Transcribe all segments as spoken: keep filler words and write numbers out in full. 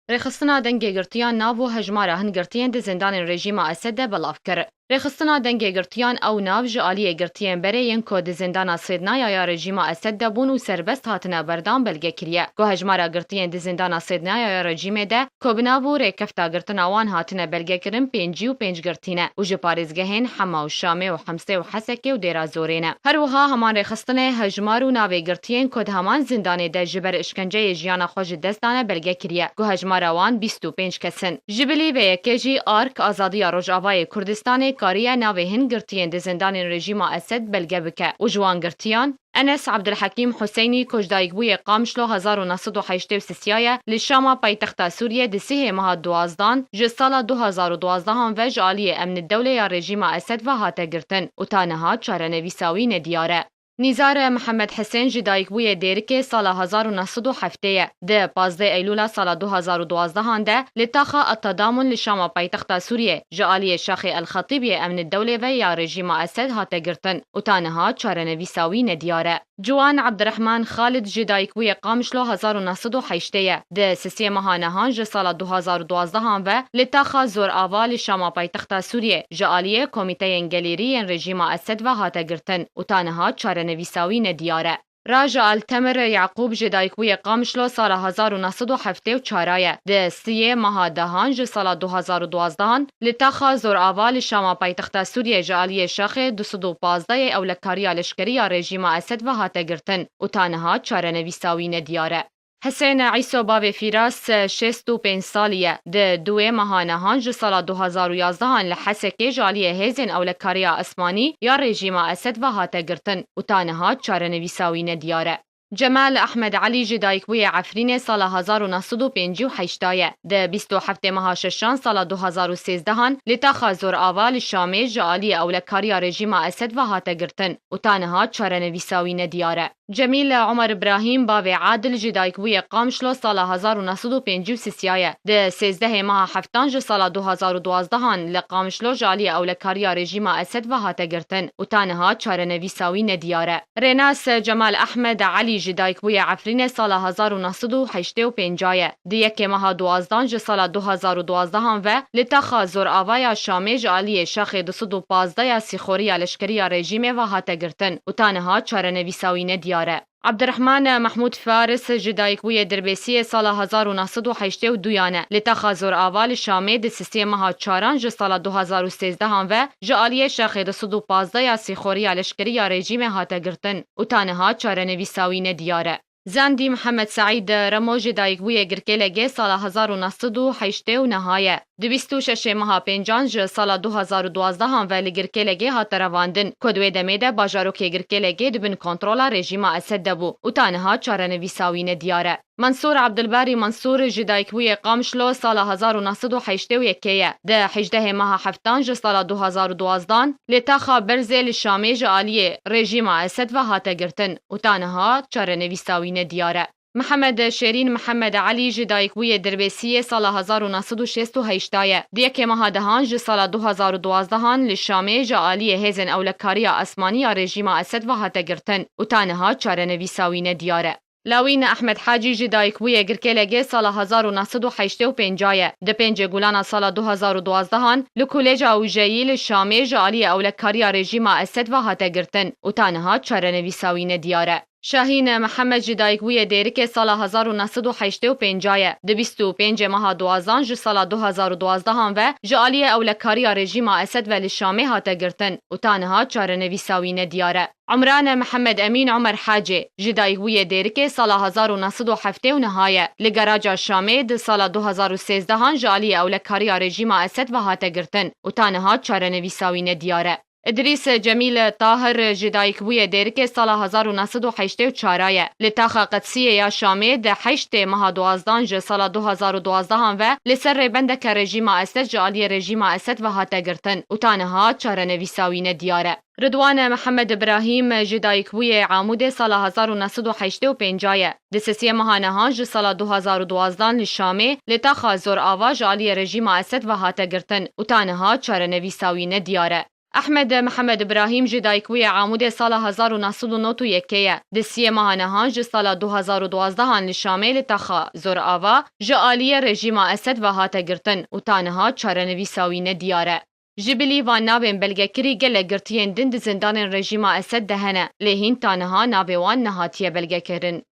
Rêxistina dengê girtiyan nav û hejmara hin girtiyên di zindanên rejîma Esed de belav kir. Rêxistina dengê girtiyan ew nav ji aliyê girtiyên berê yên ku di zindana Sêdnaya ya rejîma Esed de bûn û serbest hatine berdan belge kiriye, ku hejmara girtiyên di zindana Sêdnaya ya rejîmê de, ku bi nav û rêkefta girtina wan hatine belgekirin, pêncî û pênc girtî ne û ji parêzgehên Hema û Şamê û Hemsê û Hesekê û Dêra Zorê ne. Her wiha heman rêxistinê hejmar û navê girtiyên ku di heman zindanê de ji ber işkenceyê jiyana xwe ji dest dane belge kiriye, ku hejmara wan bîst û pênc kes in. Ji bilî vê yekê jî ARK, Azadiya Rojavayê Kurdistanê, kariye navê hin girtiyên di zindanên rejîma Esed belge bike û ji wan girtiyan, Enes Abdulhekîm Huseynî, ku ji dayikbûyê Qamişlo hezar û neh sed û heştê û sisiya ye, li Şama paytexta Sûriyê di sihê meha duwazdan ji sala du hazar û duwazdehan ve ji aliyê Emnî Dewlê ya rejîma Esed ve hate girtin û ta niha çarenivîsa wî nediyar e. Nîzar Mihemed Hisên ji dayikbûyê Dêrikê sala hezar û neh sed û heftê ye. Di pazdeh Eylûla sala du hazar û duwazdehan de li taxa Etadamun li Şama paytexta Sûriyê ji aliyê Şaxê El Xetîb yê Emnî Dewlê ve ya rejîma Esed hate girtin û ta niha çarenivîsa wî nediyar e. Ciwan Ebdirehman Xalid ji dayikbûyê Qamişlo hezar û neh sed û heştê ye. Di sisê meha nehan ji sala du hazar û duwazdehan ve li taxa Zor Ava li Şama paytexta Sûriyê ji aliyê komîteyên gelêrî yên rejîma Esed ve hate girtin û ta niha çarenivîsa wî nediyar e. Raja Altemir Yaqûb ji dayikbûyê Qamişlo sala hezar û neh sed û heftê û çar ye. Di siyê meha dehan ji sala du hazar û duwazdehan li taxa Zor Ava li Şama paytexta Sûriyê ji aliyê Şaxê du sed û pazdeh yê ewlekariya leşkerî ya rejîma Esed ve hate girtin û ta niha çarenivîsa wî nediyar e. Hisên Îso bavê Fîras şêst û pênc salî ye. Di duwê meha nehan ji sala du hazar û yazdehan li Hesekê ji aliyê hêzên ewlekariya esmanî ya rejîma Esed ve hate girtin û ta niha çarenivîsa wî nediyar e. Cemal Ehmed Elî ji dayikbûyê Efrînê sala hezar û neh sed û pêncî û heşt ye. Di bîst û heftê meha şeşan sala du hazar û sêzdehan li taxa Zor Ava li Şamê ji aliyê ewlekariya rejîma Esed ve hate girtin û ta niha çarenivîsa wî nediyar e. Cemîl Omer Ibrahîm, bavê Adil, ji dayikbûyê Qamişlo sala hezar û neh sed û pêncî û sisiya ye. Di sêzdehê meha heftan ji sala du hazar û duwazdehan li Qamişlo ji aliyê ewlekariya rejîma Esed ve hate girtin û ta niha çarenivîsa wî nediyar e. Rênas Cemal Ehmed Elî ji dayikbûyê Efrînê sala hezar û neh sed û heştê û pênc ye. Di yekê meha duwazdan ji sala du hazar û duwazdehan ve li taxa Zor Ava ya Şamê ji aliyê Şaxê du sed û pazdeh ya sîxorî ya leşkerî ya rejîmê ve hate girtin û ta niha çarenivîsa wî nediyar e. Ebdirehman Mehmûd Faris ji dayikbûyê Dirbêsiyê sala hezar û neh sed û heştê û du yan e. Li taxa Zor Ava li Şamê di sisê meha çaran ji sala du hazar û sêzdehan ve ji aliyê Şaxê du sed û pazdeh ya sîxorî ya leşkerî ya rejîmê hate girtin û ta niha çarenivîsa wî nediyar e. Zandî Mihemed Seîd Remo ji dayikbûyê Girkêlegê sala hezar û neh sed û heştê û neh ye. Di bîst û şeşê meha pêncan ji sala du hazar û duwazdehan ve li Girkêlegê hate revandin, ku di wê demê de bajarokê Girkêlegê di bin kontrola rejîma Esed de bû û ta niha çarenivîsa wî nediyar e. Mensûr Ebdilbarî Mensûr ji dayikbûyê Qamişlo sala hezar û neh sed û heştê û yekê ye. Di hejdehê meha heftan ji sala du hazar û duwazdan li taxa Berzê li Şamê ji aliyê rejîma Esed ve hate girtin û ta niha çarenivîsa wî nediyar e. Mihemed Şêrîn Mihemed Elî ji dayikbûyê Dirbêsiyê sala hezar û neh sed û şêst û heşt ye. Di yekê meha dehan ji sala du hazar û duwazdehan li Şamê ji aliyê hêzên ewlekariya esmanî ya rejîma Esed ve hate girtin û ta niha çarenivîsa wî nediyar e. Lawîn Ehmed Hacî ji dayikbûyê Girkêlegê sala hezar û neh sed û heştê û pênc ye. Di pêncê Gulana sala du hazar û duwazdehan li Kolêca Wijeyî li Şamê ji aliyê ewlekariya rejîma Esed ve hate girtin û ta niha çarenivîsa wî nediyar e. Şahîn Mihemed ji dayikbûyê Dêrikê sala hezar û neh sed û heştê û pênc ye. Di bîst û pêncê meha duwazdan ji sala du hazar û duwazdehan ve ji aliyê ewlekariya rejîma Esed ve li Şamê hate girtin û ta niha çarenivîsa wî nediyar e. Umran Mihemed Emîn Umer Hacê ji dayikbûyê Dêrikê sala hezar û neh sed û heftê û neh ye. Li garaja Şamê di sala du hazar û sêzdehan ji aliyê ewlekariya rejîma Esed ve hate girtin û ta niha çarenivîsa wî nediyar e. Îdrîs Cemîl Tahir ji dayikbûyê Dêrikê sala hezar û neh sed û heştê û çar ye. Li taxa Qedsiyê ya Şamê di heştê meha duwazdan ji sala du hazar û duwazdehan ve li ser rêbendeke rejîma Esed ji aliyê rejîma Esed ve hate girtin û ta niha çarenivîsa wî nediyar e. Ridwan Mihemed Ibrahîm ji dayikbûyê Amûdê sala hezar û neh sed û heştê û pênc ye. Di sisê meha nehan ji sala du hazar û duwazdan li Şamê li taxa Zor Ava ji aliyê rejîma Esed ve hate girtin û ta niha çarenivîsa wî nediyar e. Ehmed Mihemed Îbrahîm ji dayikbûyê Amûdê sala hezar û neh sed û nod û yekê ye. Di siyê meha nihan ji sala du hezar û duwazdeh an li Şamê li taxa Zorava ji aliyê rejîma Esed ve hate girtin û ta niha çarenivîsa wî nediyar e. Ji bilî van navên belgekirî gelek girtiyên din di zindanên rejîma Esed de hene, lê hîn ta niha navê wan nehatiye belgekirin.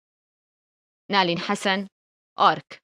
Nalîn Hesen, Ark.